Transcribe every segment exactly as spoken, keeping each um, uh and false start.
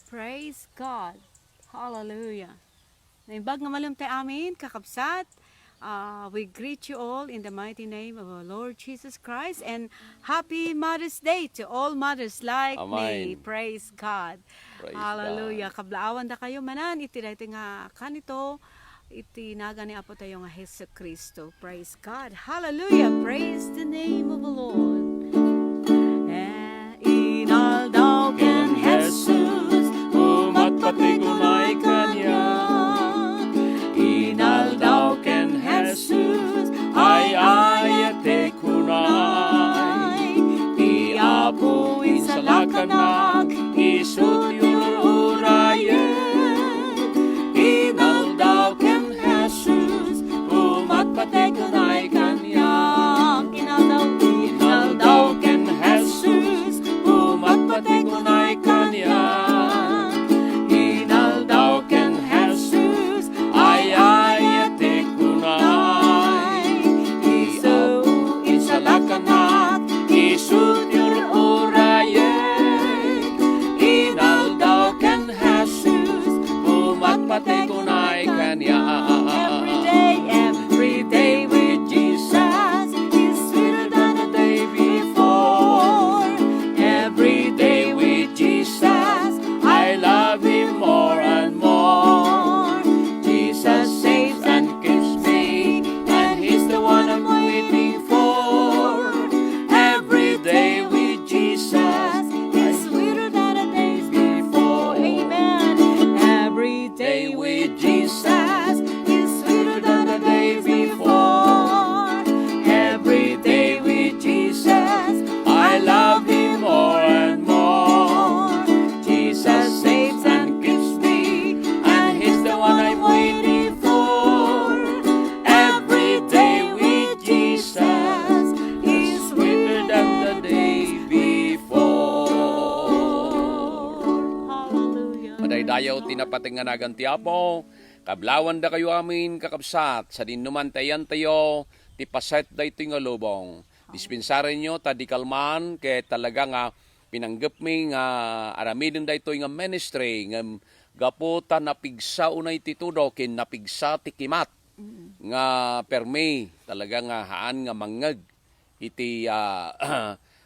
Praise God. Hallelujah. Naimbag nga malem tay amin, kakabsat. Uh, we greet you all in the mighty name of our Lord Jesus Christ, and happy Mother's Day to all mothers like me. Amen. Praise God. Praise Hallelujah. God. Kablaawan da kayo manan iti daytoy nga kanito, iti nagan ni Apo tayo nga Jesu Cristo. Praise God. Hallelujah. Praise the name of the Lord. Eh, inaldaw ken Jesus, umat pati kunay kaniak. Inaldaw ken Jesus, ay-ayat ti kunay. Ti Apo insalakanak, isu ti ur-urayek. Inaldaw ken Jesus, umat pati kunay kaniak. Inaldaw, inaldaw ken Jesus, umat pati kunay kaniak. Inaldaw ken Jesus, ay-ayat ti kunay. Isu, insalakanak, isu ti ur-urayek. Inaldaw ken Jesus, umat pati kunay kaniak. Every day, every day with Jesus is sweeter than the day before. Every day with Jesus, I love Him more and more. Jesus saves and keeps me, and He's the one I'm waiting for. Every day with Jesus is sweeter than the days before. Amen. Every day with Jesus is sweeter than the days before. Every day with Jesus, I love Him more and more. Jesus saves and keeps me, and He's the one I'm waiting for. Every day with Jesus is sweeter than the day before. Hallelujah. Madaydayaw ti napateg nga nagan ti Apo. Kablaawan dakayo amin, kakabsat, sadinoman ti ayantayo ti paset daytoy nga lubong. Dispensarenyo ta di kalman ket talaga nga pinanggepmi nga aramiden daytoy nga ministry ngem gapu ta napigsa unay ti tudo ken napigsa ti kimat nga permi talaga nga haan nga mangngeg iti, ah,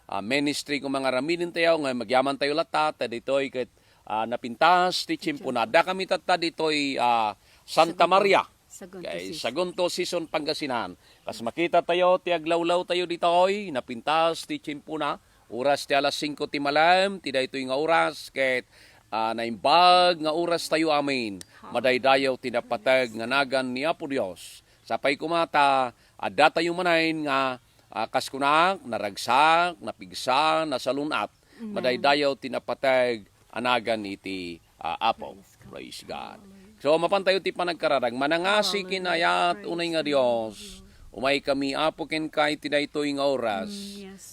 ah, ministry ko nga aramiden tayo nga agyaman tayo latta ta ditoy ket, ah, napintas ti tiempona. Dakami tatta ditoy, ah, Santa Maria. Kay Sagunto, Sison, Pangasinan. Kas makita tayo ti aglawlaw tayo ditoy, napintas ti tiempona. Oras ti alas singko ti malem, ti daytoy nga oras, ket, ah, naimbag nga oras tayo amin. Madaydayaw ti napateg nga nagan ni Apo Dios. Sapay koma ta adda tayo manen nga, ah, kas kunak, naragsak, napigsa, nasalun-at. Madaydayaw ti napateg a nagan iti, ah, Apo. Praise God. So, mapan tayo ti panagkararag. Manangasi ken ayat unay nga Dios. Umaykami, Apo, kenka iti daytoy nga oras.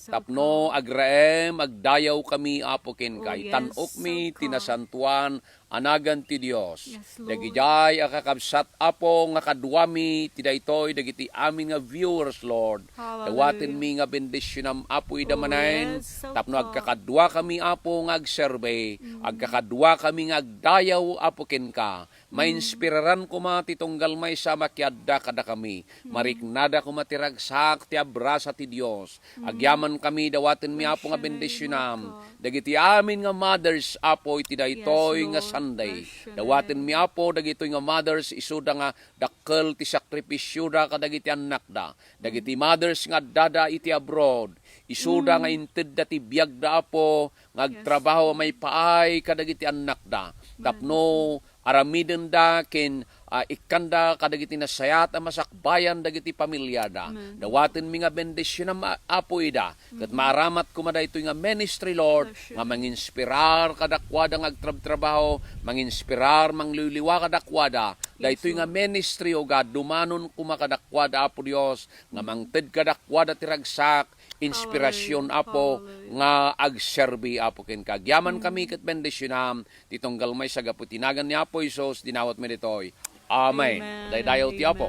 Tapno agraem, agdayawkami, Apo, kenka. Itan-okmi ti nasantoan a nagan ti Dios. Dagidiay a kakabsat, Apo, nga kaduami ti daytoy, dagiti amin nga viewers, Lord. Dawatenmi nga bendisionam, Apo, ida manen, tapno agkakaduakami, Apo, nga agserbi, agkakaduakami nga agdayaw, Apo, kenka. Mainspiraran koma ti tunggal maysa a makiadda kadakami. Mariknada koma ti ragsak ti abrasa ti Dios. Agyamankami, dawatenmi, Apo, nga bendisionam dagiti amin nga mothers, Apo, iti daytoy nga Sunday. Dawatenmi, Apo, dagitoy nga mothers, isuda nga dakkel ti sakripisioda kadagiti annakda. Dagiti mothers nga addada iti abroad, isuda nga intedda ti biagda, Apo, nga agtrabaho a maipaay kadagiti annakda. Tapno aramidenda ken, ah, ikkanda kadagiti nasayaat a masakbayan dagiti pamiliada. Dawatenmi nga bendisionam, a-, Apo, ida. Ket maaramat koma daytoy nga ministry, Lord, nga manginspirar kadakuada nga agtrabtrabaho, manginspirar, mangliwliwa kadakuada. Daytoy nga ministry, O God, dumanon koma kadakuada, Apo Dios, nga mangted kadakuada ti ragsak, inspirasyon, Apo, nga agserbi, Apo, kenka. Agyamankami ket bendisionam ti tunggal maysa gapu ti nagan ni Apo Jesus, dinawatmi ditoy. Amen. Madaydayaw ti Apo.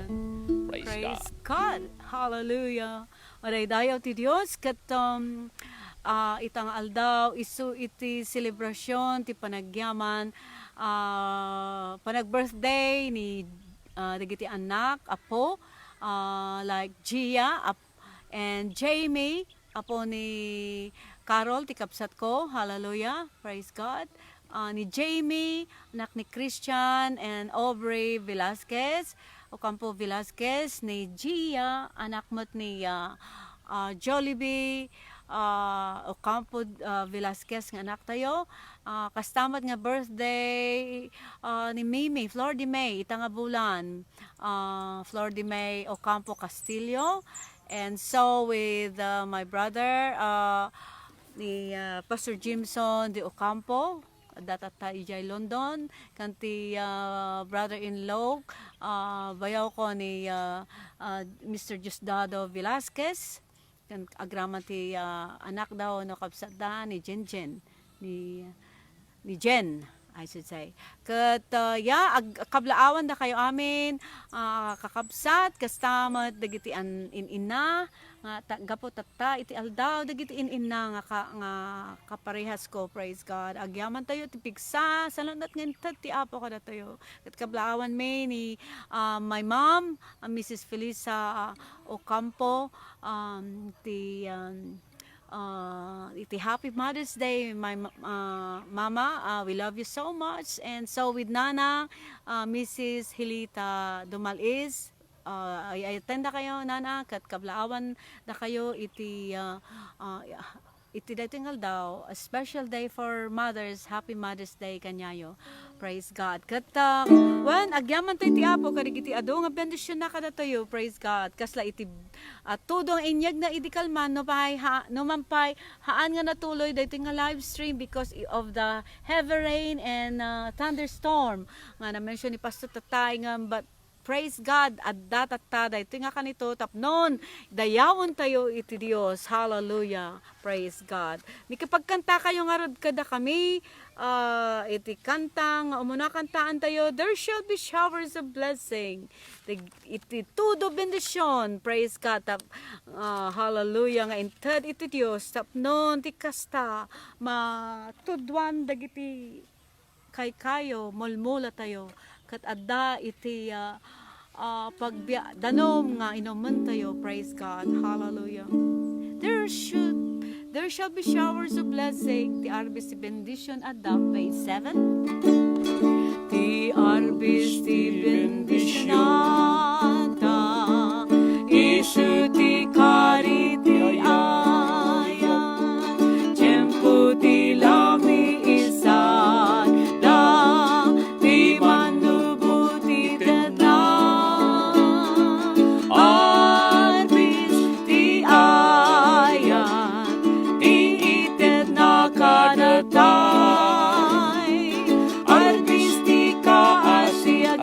Praise God. Hallelujah. Madaydayaw ti Dios ket, um, Ah, ita nga aldaw, isu iti selebrasyon ti panagyaman, ah, panag-birthday ni, ah, dagiti annak, apo, ah, like Gia, ap-, and Jamie, apo ni Carol, ti kabsatko. Hallelujah. Praise God. Ah, ni Jamie, anak ni Christian and Aubrey Velasquez, Ocampo Velasquez, ni Gia, anak met ni, ah, ah, Jollibee, ah, Ocampo, ah, Velasquez nga anaktayo. Ah, kasta met nga birthday, ah, ni Mimi, Flor de May, ita nga bulan, ah, Flor de May Ocampo Castillo. And so with, ah, my brother, ah, ni, ah, Pastor Jimson de Ocampo, adda tatta idiay London, ken ti, ah, brother-in-law, ah, bayawko ni, ah, ah, Mister Diosdado Velasquez, ken agraman ti, ah, anakda wenno kabsatda ni Jenjen, ni, ni Jen, I should say. Ket, ah, ya, ag-, kablaawan dakayo amin, ah, kakabsat, kasta met dagiti an-, in-inna, nga ta-, gapu tatta iti aldaw dagiti in-inna nga ka-, nga kaparehasko, praise God. Agyamantayo ti pigsa, salunat nga inted ti Apo kadatayo. Ket kablaawan mi ni, ah, my mom, ah, Missus Felisa, ah, Ocampo, um, ti, um, ah, iti Happy Mother's Day, my ma-, ah, Mama, ah, we love you so much. And so with Nana, ah, Missus Hilita Dumaliz, ah, ay, ay, attend dakayo, Nana, ket kablaawan dakayo iti, ah, ah, iti daytoy nga aldaw, a special day for mothers. Happy Mother's Day kaniayo. Praise God. Ket, ah, wen, agyamantayo ti Apo kadagiti adu nga bendision na kadatayo. Praise God. Kasla iti, ah, tudo nga inyegna idi kalman, no pay ha-, no man pay haan nga natuloy daytoy nga live stream because of the heavy rain and, ah, thunderstorm nga na-mention ni Pastor Tatay nga, but praise God, adda tatta daytoy nga kanito tapnon dayawentayo iti Dios. Hallelujah. Praise God. Makipagkantakayo ngarud kadakami, ah, iti kanta nga umuna kantaantayo, "There shall be showers of blessing." Iti, iti tudo bendision. Praise God. Tap-, ah, hallelujah nga inted iti Dios tapnon ti kasta matuduan dagiti kaykayo, mulmulatayo, ket adda iti, ah, ah, pagbiag-, danum nga inumentayo. Praise God. Hallelujah. There should, there shall be showers of blessing. Ti arbis ti bendision adda, page seven. Ti arbis ti bendision adda, isu ti kari ti ayat, tiempo ti lami isada, ti mannubo ti tedna. Arbis ti ayat, ti itedna kadatay, arbis ti kaasiaten,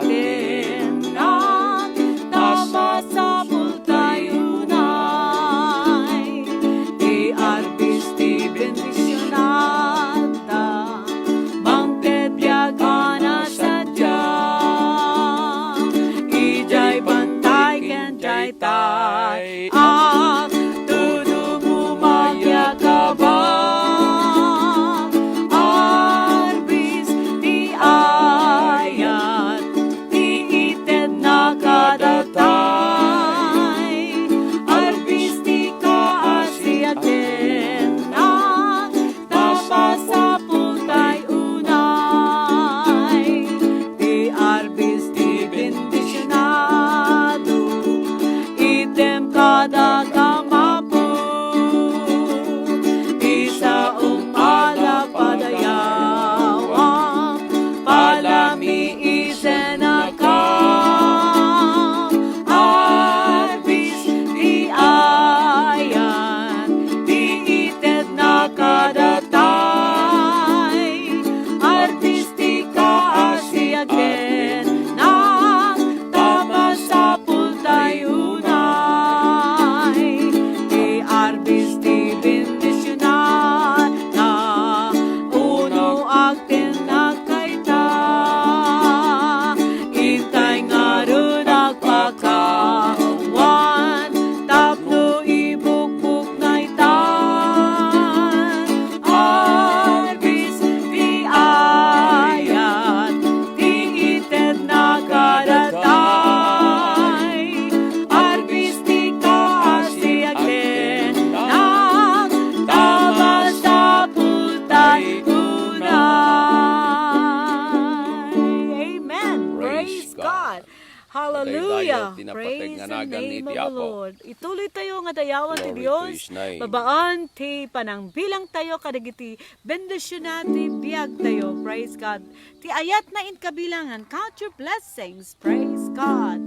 Hallelujah. Daydayaw ti napateg nga nagan iti Apo. Praise the name of the Lord. Ituloy tayo nga dayawan ti Dios. Glory to His name. Babaan ti panangbilang tayo kadagiti bendisyona ti biag tayo. Praise God. Ti ayat na in kabilangan. Count your blessings. Praise God.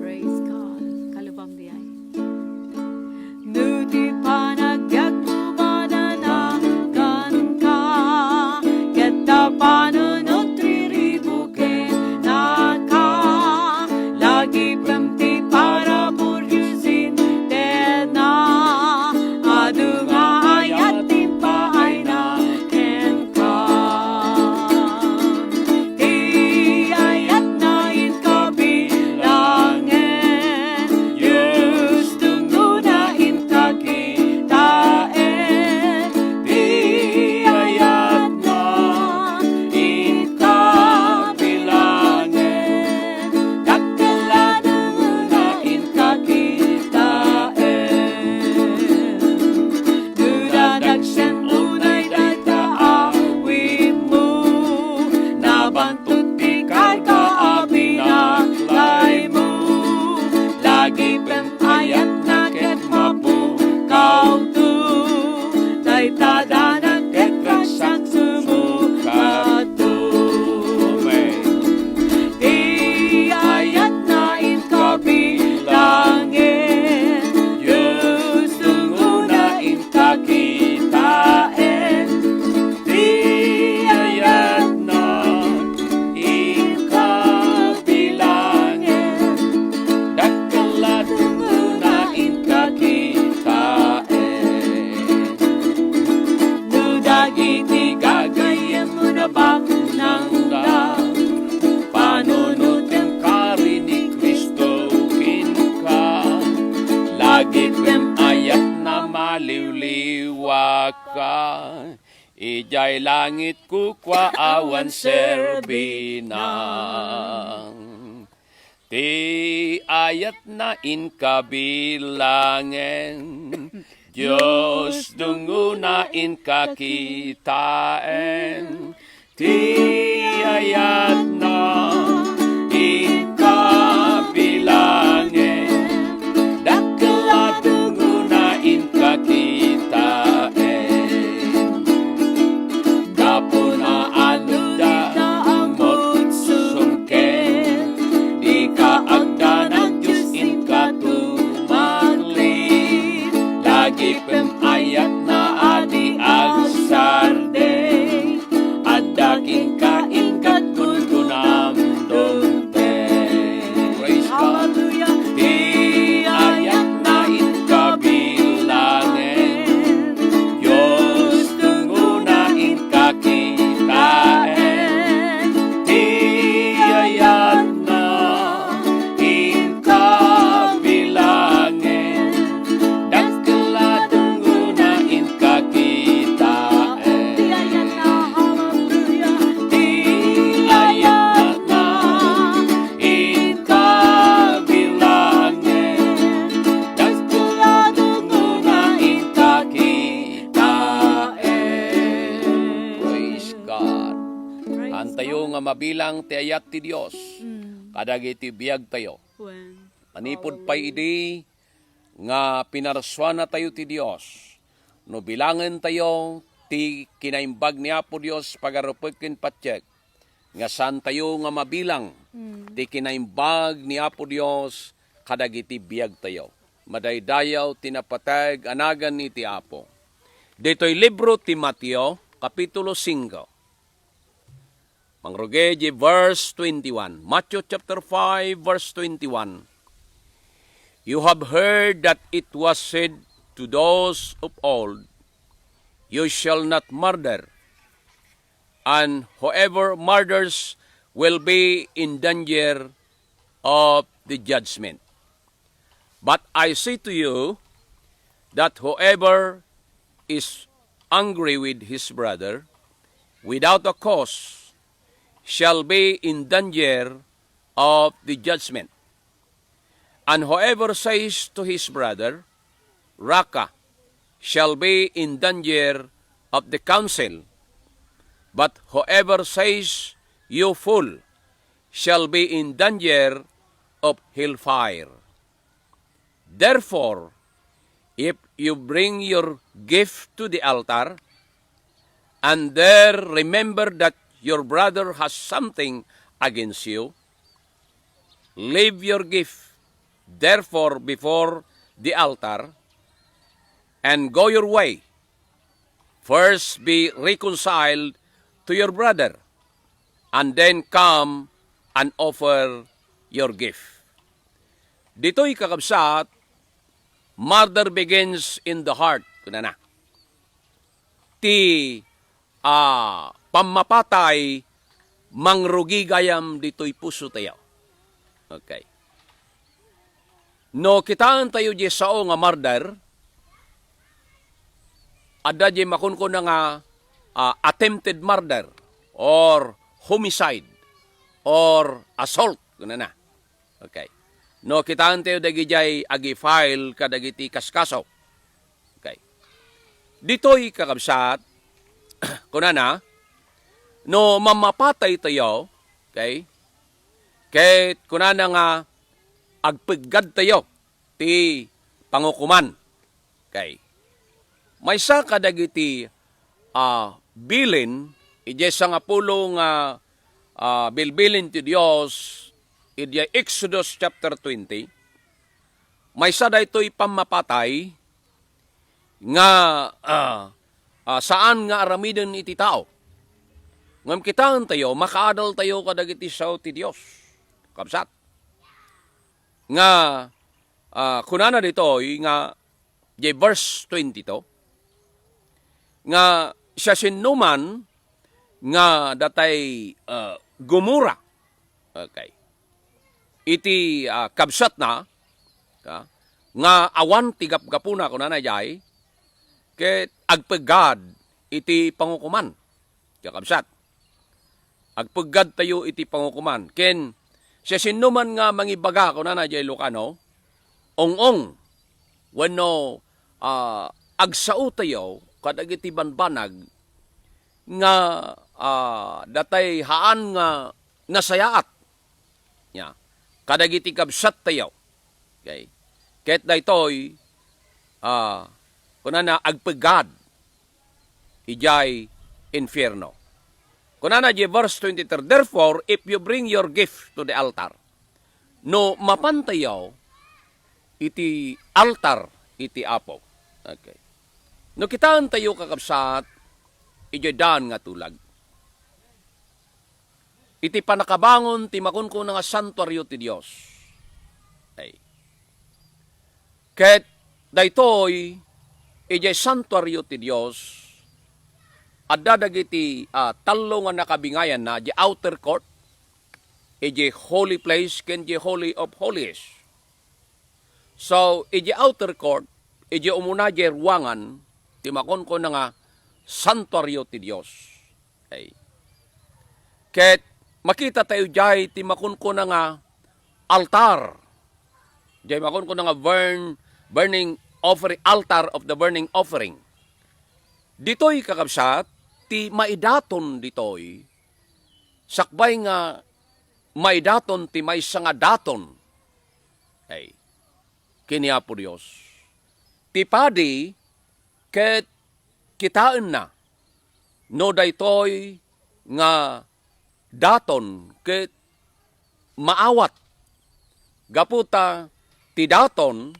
Praise God. Kalubam diay. No ti panagbiagmo madanagan ka, ket ta panunot riribuken naka, lagipem ti parabur intedna, adu nga ayat ti paayna kenka. Ti ayatna inka bilangen, Dios, dungona inka kitaen. Ti ayatna inka bilangen, dakkel a dungona inka kitaen. Dudadagsen unay dayta a awimmo, nabantot ti karga a binaklaymo. Lagipem ayatna ket mapukawto, dayta danag ket ragsak sumukato. Amen. Ti ayatna inka bilangen, Dios, dungona inka kitaen. Ti ayatna inka bilangen, dakkel a dungona inka kitaen. No dagiti gagayyemmo nabaknangda, panunotem kari ni Cristo kenka, lagipem ayatna maliwliwaka. Idiay langit kukua awan serbina. Ti ayatna inka bilangen, Dios, dungona inka kitaen. Ti ayatna inka bilangen, dakkel a dungona inka kitaen. Gapuna a no dika agmudsum ken dika agdanag, Dios, inka tumaklit. Lagipem ayatna a di agsardeng, adda kenka inggad gundunam dumteng. Praise God. Hallelujah. Ti ayatna inka bilangen, Dios, dungona inka kitaen. Ti ayatna inka bilangen, dakkel a dungona inka kitaen. Ti ayatna, hallelujah. Ti ayatna inka bilangen, dakkel a dungona inka kitaen. Praise God. Praise God. Haantayo nga mabilang ti ayat ti Dios kadagiti biagtayo. Manipud pay idi nga pinarsuanatayo ti Dios, no bilangentayo ti kinaimbag ni Apo Dios pagarupek ken patiek, nga saantayo nga mabilang ti kinaimbag ni Apo Dios kadagiti biagtayo. Madaydayaw ti napateg a nagan iti Apo. Ditoy libro ti Mateo, Kapitulo singko. Mangrugi di verse twenty-one. Matthew chapter five, verse twenty-one. You have heard that it was said to those of old, "You shall not murder, and whoever murders will be in danger of the judgment." But I say to you that whoever is angry with his brother without a cause shall be in danger of the judgment. And whoever says to his brother, "Raca," shall be in danger of the council. But whoever says, "You fool," shall be in danger of hellfire. Therefore, if you bring your gift to the altar, and there remember that your brother has something against you, leave your gift, therefore, before the altar, and go your way. First be reconciled to your brother, and then come and offer your gift. Ditoy, kakabsat, murder begins in the heart, kunana. Ti, ah, pammapatay, mangrugi gayam ditoy pusotayo. Okay. No kitaentayo diay sao nga murder, adda diay makunkuna nga, ah, attempted murder or homicide or assault, kunana. Okay. No kitaentayo dagidiay agi-file kadagiti kaskaso. Okay. Ditoy, kakabsat, kunana, no mammapataytayo, okay, ket kunana nga agpeggadtayo ti pangukoman. Okay. Maysa kadagiti, ah, bilin, idiay sangapulo nga, ah, bilbilin ti Dios, idiay Exodus chapter twenty, maysa daytoy pammapatay nga, ah, ah, saan nga aramiden iti tao. Ngem kitaentayo, makaadaltayo kadagiti sao ti Dios. Kabsat. Nga, ah, kunana ditoy nga, diay verse twenty-two, nga siasinoman nga datay, ah, gumura. Okay. Iti, ah, kabsatna, ah, nga awan ti gapgapuna, kunana diay, ket agpeggad iti pangukoman. Kakabsat, agpeggadtayo iti pangukoman. Ken siasinoman nga mangibaga, kunana diay Ilocano, ong-ong, wenno, ah, agsaotayo kadagiti banbanag nga, ah, datay haan nga nasayaat. Nia, kadagiti kabsattayo. Okay? Ket daytoy, ah, kunana, agpeggad idiay infierno. Kunana diay verse twenty-three, "Therefore, if you bring your gift to the altar," no mapantayo iti altar iti Apo. Okay. No kitaentayo, kakabsat, idiay daan nga tulag, iti pannakabangon ti makunkuna nga santuario ti Dios. Okay. Ket daytoy, idiay santuario ti Dios, adda dagiti, ah, tallo nga nakabingayanna, di outer court, idiay holy place, ken di holy of holies. So, idiay outer court, idiay umuna diay ruangan, ti makunkuna nga santuario ti Dios. Okay. Ket makitatayo diay ti makunkuna nga altar. Diay makunkuna nga burn, burning offering, altar of the burning offering. Ditoy, kakabsat, ti maidaton ditoy, sakbay nga maidaton ti maysa nga daton. Okay. Ken ni Apo Dios. Ti padi ket kitaenna no daytoy nga daton ket maawat. Gapu ta ti daton,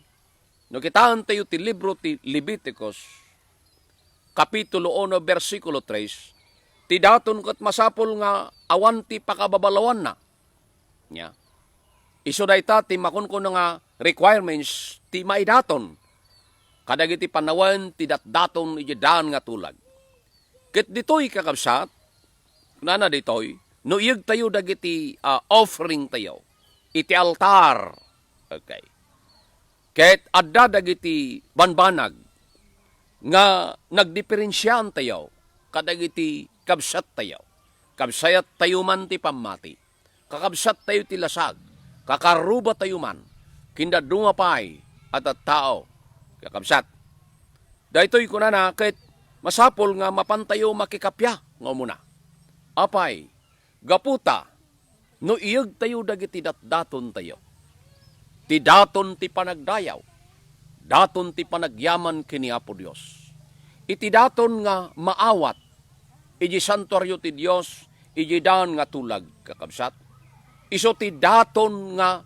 no kitaentayo ti libro ti Leviticus, Kapitulo uno, bersikulo tres, ti daton ket masapul nga awan ti pakababalawanna. Nia, isu dayta ti makunkuna nga requirements ti maidaton kadagiti panawen ti datdaton idiay daan nga tulag. Ket ditoy, kakabsat, kunana ditoy, no iyegtayo dagiti, ah, offering tayo iti altar. Okay. Ket adda dagiti banbanag nga nagdiferensiaantayo kadagiti kabsattayo. Kabsayattayo man ti pammati. Kakabsattayo ti lasag. Kakarrubatayo man ken dadduma pay a tattao. Kakabsat, daytoy kunana ket masapul nga mapantayo makikappia nga umuna. Apay, gapu ta, no iyegtayo dagiti datdatontayo, ti daton ti panagdayaw, daton ti panagyaman ken ni Apo Dios. Iti daton nga maawat iti santuario ti Dios, iti daan nga tulag, kakabsat. Isu ti daton nga,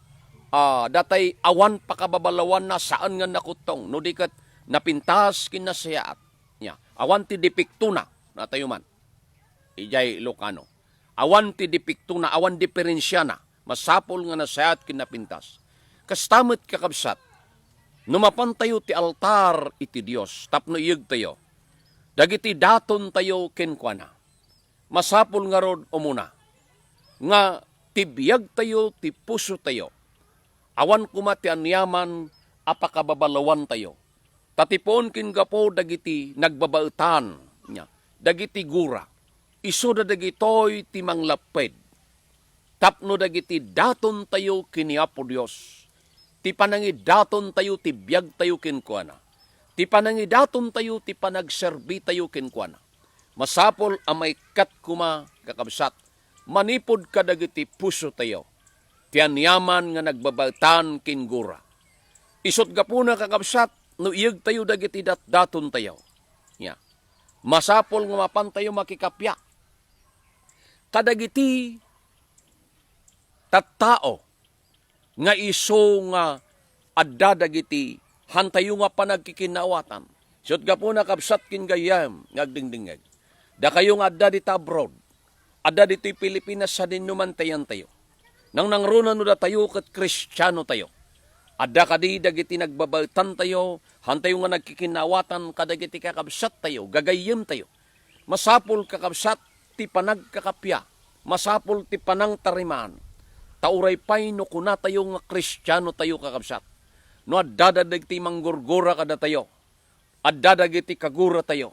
ah, datay awan pakababalawanna, saan nga nakuttong, no di ket napintas ken nasayaat. Nya, awan ti depektona, natayo man. Idiay Ilocano. Awan ti depektona, awan diferensiana. Masapul nga nasayaat ken napintas. Kasta met, kakabsat, no mapantayo ti altar iti Dios tapno iyegtayo dagiti datontayo kenkuana, masapul ngarud, umuna, nga ti biagtayo, ti pusotayo, awan koma ti aniaman a pakababalawantayo. Ta ti puon ken gapu dagiti nagbabaetan, nya, dagiti gura, isuda dagitoy ti manglapped tapno dagiti datontayo ken ni Apo Dios, ti panangidatontayo ti biagtayo kenkuana, ti panangidatontayo ti panagserbitayo kenkuana. Masapul a maikkat koma, kakabsat, manipud kadagiti pusotayo ti aniaman nga nagbabaetan ken gura. Isut' gapuna, kakabsat, no iyegtayo dagiti datdatontayo, nya, masapul nga mapantayo makikappia kadagiti tattao nga isu nga adda dagiti hantayo nga panagkikinnaawatan. Isut' gapuna, kabsat ken gayyem nga agdingdingngeg, dakayo nga adda dita abroad, adda ditoy Pilipinas, sadinoman ti ayantayo. Nangnangruna no datayo ket Kristianotayo. Adda kadi dagiti nagbabaetantayo, hantayo nga nagkikinnaawatan kadagiti kakabsattayo, gagayyemtayo. Masapul, kakabsat, ti panagkakappia. Masapul ti panangtarimaan. Ta uray pay no kunatayo nga Kristianotayo, kakabsat, no adda dagiti manggurgura kadatayo, adda dagiti kaguratayo,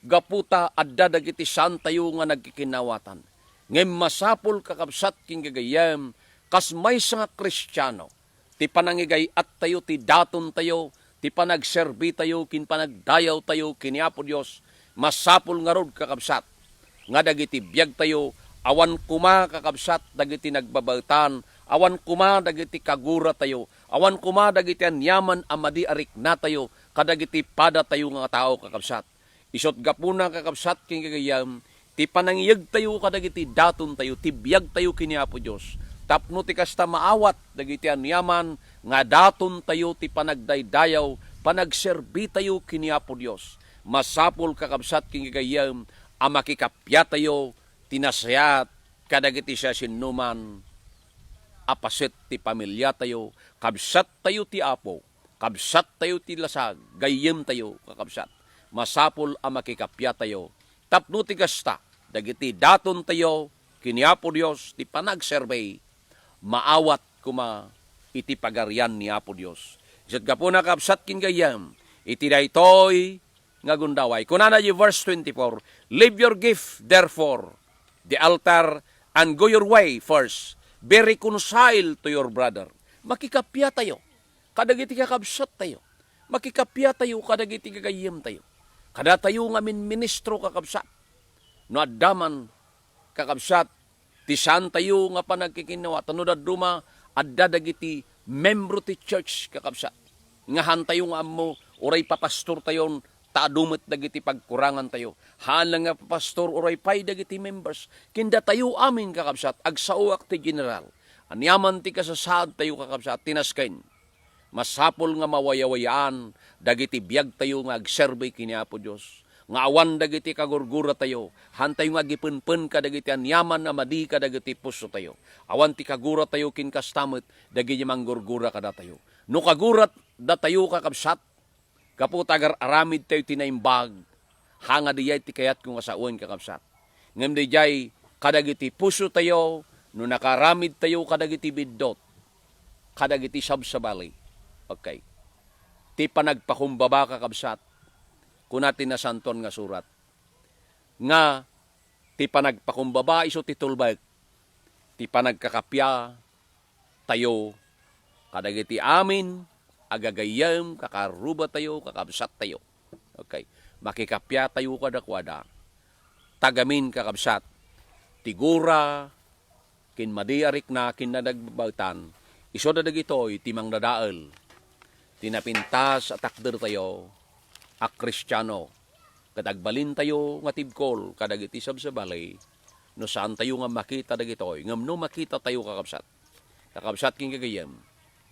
gapu ta adda dagiti saantayo nga nagkikinnaawatan. Ngem masapul, kakabsat ken gagayyem, kas maysa nga Kristiano, ti panangigay-attayo ti datontayo, ti panagserbitayo ken panagdayawtayo ken ni Apo Dios. Masapul ngarud, kakabsat, nga dagiti biagtayo, awan koma, kakabsat, dagiti nagbabaetan, awan koma dagiti kaguratayo, awan koma dagiti aniaman a madi a riknatayo kadagiti padatayo nga tao, kakabsat. Isut' gapuna, kakabsat ken gagayyem, ti panangiyegtayo kadagiti datontayo, ti biagtayo ken ni Apo Dios, tapno ti kasta maawat dagiti aniaman nga datontayo ti panagdaydayaw, panagserbitayo ken ni Apo Dios. Masapul, kakabsat ken gagayyem, a makikappiatayo ti nasayaat kadagiti siasinoman a paset ti pamiliatayo, kabsattayo ti Apo, kabsattayo ti lasag, gayyemtayo, kakabsat. Masapul a makikappiatayo tapno ti kasta, dagiti datontayo ken ni Apo Dios ti panagserbi, maawat koma iti Pagarian ni Apo Dios. Isut' gapuna, kabsat ken gayyem, iti daytoy nga gundaway. Kunana iti verse twenty-four, "Leave your gift, therefore, the altar, and go your way first. Be reconciled to your brother." Makikappiatayo kadagiti kakabsattayo. Makikappiatayo kadagiti gagayyemtayo. Kadatayo nga minministro, kakabsat. No adda man, kakabsat, ti saantayo nga panagkikinnaawatan, no dadduma, adda dagiti membro ti church, kakabsat, nga haantayo nga ammo, uray papastortayon, ta adu met dagiti pagkurangantayo. Haan la nga papastor, uray pay dagiti members. Ken datayo amin, kakabsat, agsaoak ti general. Aniaman ti kasasaadtayo, kakabsat, ti nasken. Masapul nga mawayawayaan dagiti biagtayo nga agserbi ken ni Apo Dios, nga awan dagiti kagurguratayo, haantayo nga agipenpen kadagiti aniaman a madi kadagiti pusotayo. Awan ti kaguratayo ken kasta met dagiti manggurgura kadatayo. No kagurat datayo, kakabsat, gapu ta agar-aramidtayo ti naimbag, haan nga daydiay ti kayatko nga sawen, kakabsat. Ngem daydiay, kadagiti pusotayo, no nakaaramidtayo kadagiti biddut, kadagiti sabsabali. Okay. Ti panagpakumbaba, kakabsat, kuna ti Nasantoan nga Surat, nga ti panagpakumbaba isu ti tulbek, ti panagkakappia, tayo kadagiti amin a gagayyem, kakarrubatayo, kakabsattayo. Okay. Makikappiatayo kadakuada. Ta gamin, kakabsat, ti gura, ken madi a rikna ken nagbabaetan, isuda dagitoy ti mangdadael ti napintas a takdertayo a Kristiano, ket agbalintayo nga tibkol kadagiti sabsabali no saantayo nga makita dagitoy. Ngem no makitatayo, kakabsat, kakabsat ken gagayyem,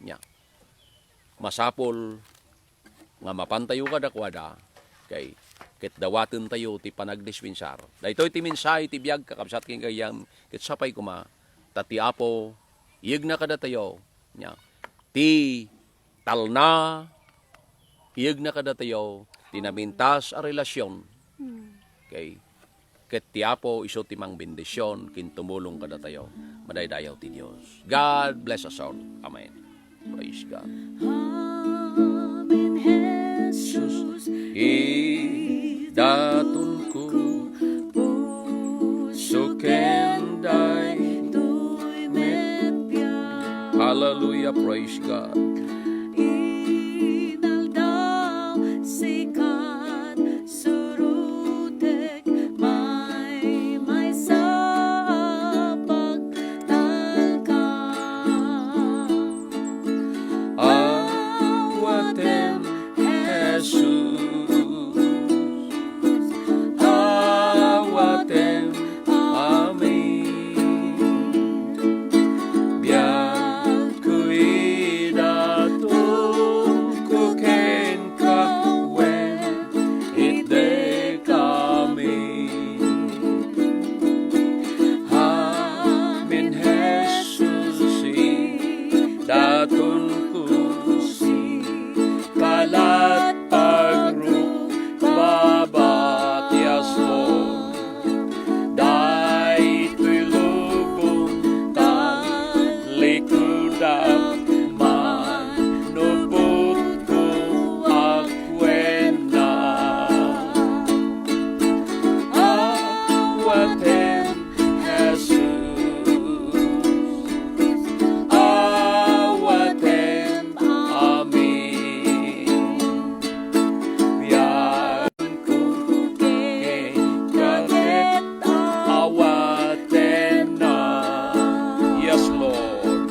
nia, masapul nga mapantayo kadakuada, kay ket dawatentayo ti panagdispensar. Daytoy ti mensahe ti biag, kakabsat ken gagayyem, ket sapay koma ta ti Apo iyegna kadatayo, nia, ti talna, iyegna kadatayo ti napintas a relasion. Okay? Ket ti Apo isu ti mangbendision ken tumulong kadatayo. Madaydayaw ti Dios. God bless us all. Amen. Praise God. Amen, Jesus, idatunko, puso ken daytoy met biag. Hallelujah, praise God. Inaldaw, sikat, surutek, maymaysa a pagtalka. Awatem, Jesus. Awatem, amin. Biagko, idatunko kenka, wen itdek amin. Amin, Jesus, idatunko, sikalat pagrubaba ti aso. Daytoy lubong, talikudak man no butko a kuenna. Awatem, Jesus. Awatem, amin. Biag Ket awatenna. Yes, Lord.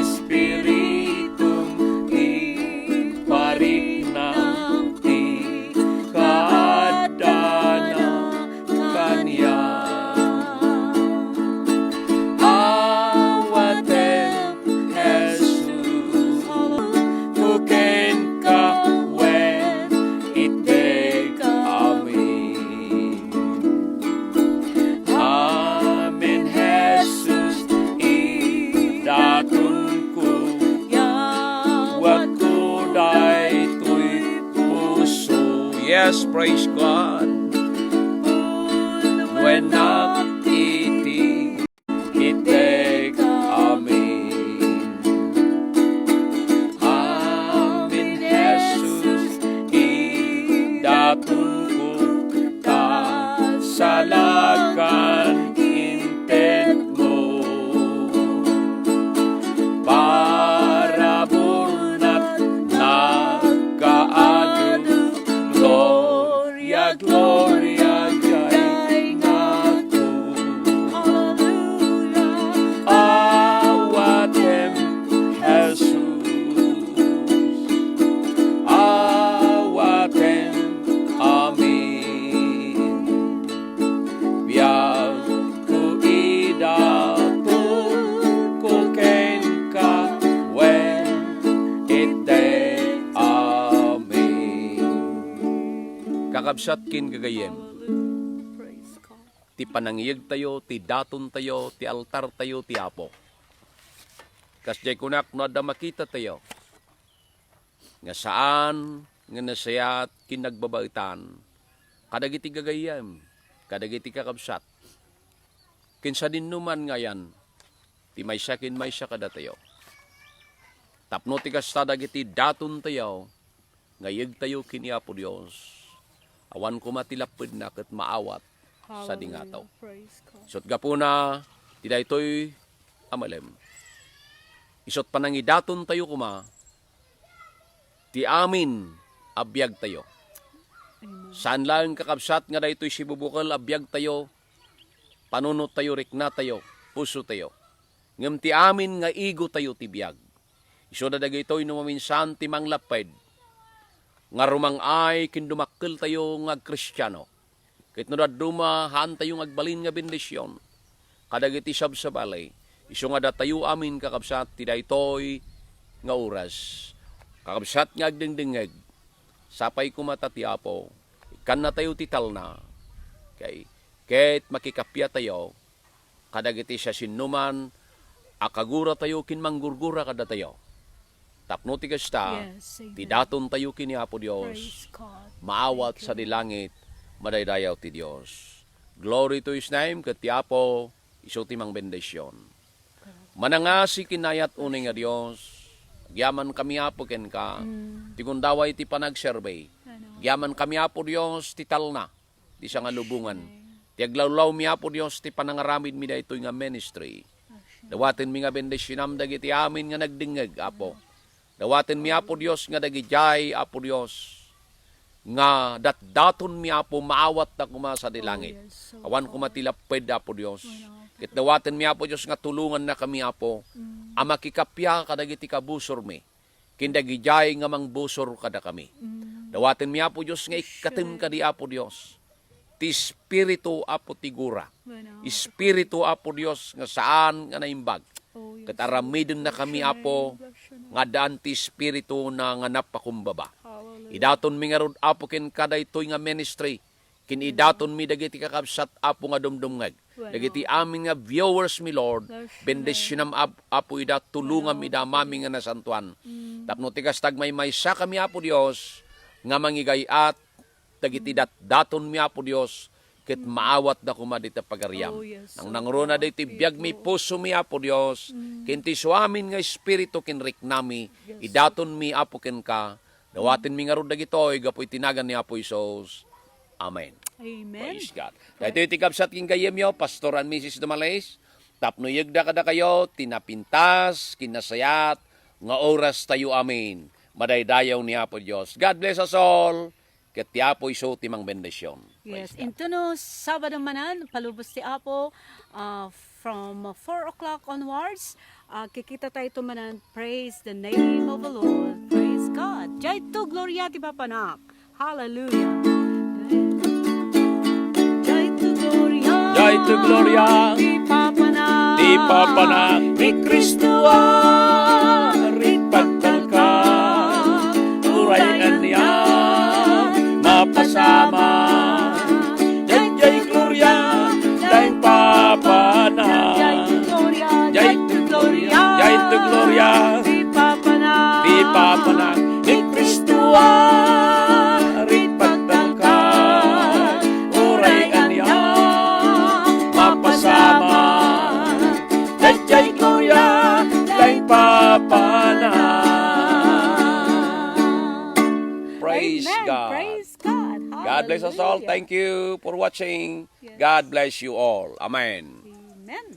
Espiritum, ipariknam ti kaaddana kaniak. Awatem, Jesus, kenka wen itdek amin. Amin, Jesus, idatunko, yawadko daytoy puso. Yes, praise God. Wennak iti itdek amin. Amin, Jesus, idatunko, ta salakan intedmo. Paraburnak nagkaadu, Lord. Gloria, gloria, jay ngato. Hallelujah. Awatem, Jesus. Awatem, amin. Biagko, idatunko kenka, wen itdek amin. Kakabsat ken gagayyem, Praise God. Ti panangiyegtayo, ti datontayo, ti altartayo ti Apo. Kasdiay kunak, no adda makitatayo nga saan nga nasayaat ken nagbabaetan kadagiti gagayyem, kadagiti kakabsat, ken sadinoman nga ayan ti maysa ken maysa kadatayo. Tapno ti kasta, dagiti datontayo nga iyegtayo ken ni Apo Dios, awan koma ti lappedna ket maawat sadi nga Hallelujah. Tao. Praise God. Isut' gapuna ti daytoy a malem, isut' panangidatontayo koma ti amin a biagtayo. Amen. Saan laeng, kakabsat, nga daytoy sibubukel a biagtayo panunottayo, riknatayo, pusotayo. Ngem ti amin nga igotayo ti biag. Isuda dagitoy no maminsan ti manglapped nga rumang-ay ken dumakkeltayo nga agkristiano. Ket no dadduma, haantayo nga agbalin nga bendision kadagiti sabsabali, isu nga datayo amin, kakabsat, ti daytoy nga oras. Kakabsat nga agdengdengngeg, sapay koma ta ti Apo, ikkannatayo ti talna, kay, ket makikappiatayo kadagiti siasinoman a kaguratayo ken manggurgura kadatayo. Tapno ti kasta, Yes, ti amen. datontayo ken ni Apo Dios, Praise God. maawat Thank you. sadi langit, madaydayaw ti Dios. Glory to His name, ket ti Apo, isu ti mangbendision. Manangasi ken naayat unay nga Dios, agyamankami, Apo, kenka, Mm. ti gundaway ti panagserbi. Ano? Agyamankami, Apo Dios, ti talna, ti sangalubongan. Ti aglawlawmi, Apo Dios, ti panangaramidmi daytoy nga ministry. Dawatenmi nga bendisionam dagiti amin nga nagdengngeg, Apo. Dawatenmi, Apo Dios, nga dagidiay, Apo Dios, nga datdatonmi, Apo, maawatda koma sadi Oh, langit. yes, so Awan koma God. ti lapped, Apo Dios. Wala. Ket dawatenmi, Apo Dios, nga tulongannakami, Apo, Mm. a makikappia kadagiti kabusormi ken dagidiay nga mangbusor kadakami. Mm. Dawatenmi, Apo Dios, nga ikkatem Sure. kadi, Apo Dios, ti espiritu, Apo, ti gura. Bueno. Espiritu, Apo Dios, nga saan nga naimbag. Oh, yes, Ket Lord. aramidennakami, Bless your Apo, name, bless your name. nga addaan ti espiritu na nga napakumbaba. Hallelujah. Idatonmi ngarud, Apo, kenka daytoy nga ministry. Ken idatonmi dagiti kakabsat, Apo, nga dumdumngeg. Bueno. Dagiti amin nga viewers mi, Lord, Bless your bendisionam, name. Ap-, Apo, ida, tulongam Bueno. ida, Amami nga nasantoan. Mm. Tapno ti kasta, agmaymaysa kami, Apo Dios, nga mangigay-at dagiti datdatonmi, Apo Dios, ket maawatda koma dita pagariam. Oh, yes, Nang so nangruna God. diti biagmi, Faithful. pusomi, Apo Dios, Mm. ken ti suamin nga espiritu ken riknami, Yes. idatonmi, Apo, kenka. Dawatenmi ngarud dagitoy gapu iti nagan ni Apo Jesus. Amen. Amen. Praise God. Praise Daytoy ti kabsat ken gayyemyo, Pastor and Missus Dumales, tapno iyegda kadakayo ti napintas ken nasayaat nga oras tayo amin. Madaydayaw ni Apo Dios. God bless us all. Ket ti Apo isu ti mangbendision. Praise Yes, God. Intono Sabado manen, palubos ti Apo, ah, from four o'clock onwards, ah, kikita tayo manen, praise the name of the Lord. Praise God. Diay to gloria ti papanak. Hallelujah. Diay to gloria. Diay to gloria. Ti papanak. Ti papanak. Ni Cristo a ripagtalka. Uray ania mapasamak. Diay, diay gloria, diay papanak. Diay to gloria. Diay to gloria. Ti papanak. Ti papanak. Ni Cristo a ripagtalka. Uray ania mapasamak. Diay, diay gloria, diay papanak. Praise Amen. God. Praise God. God bless us all. Hallelujah. Thank you for watching. Yes. God bless you all. Amen. Amen.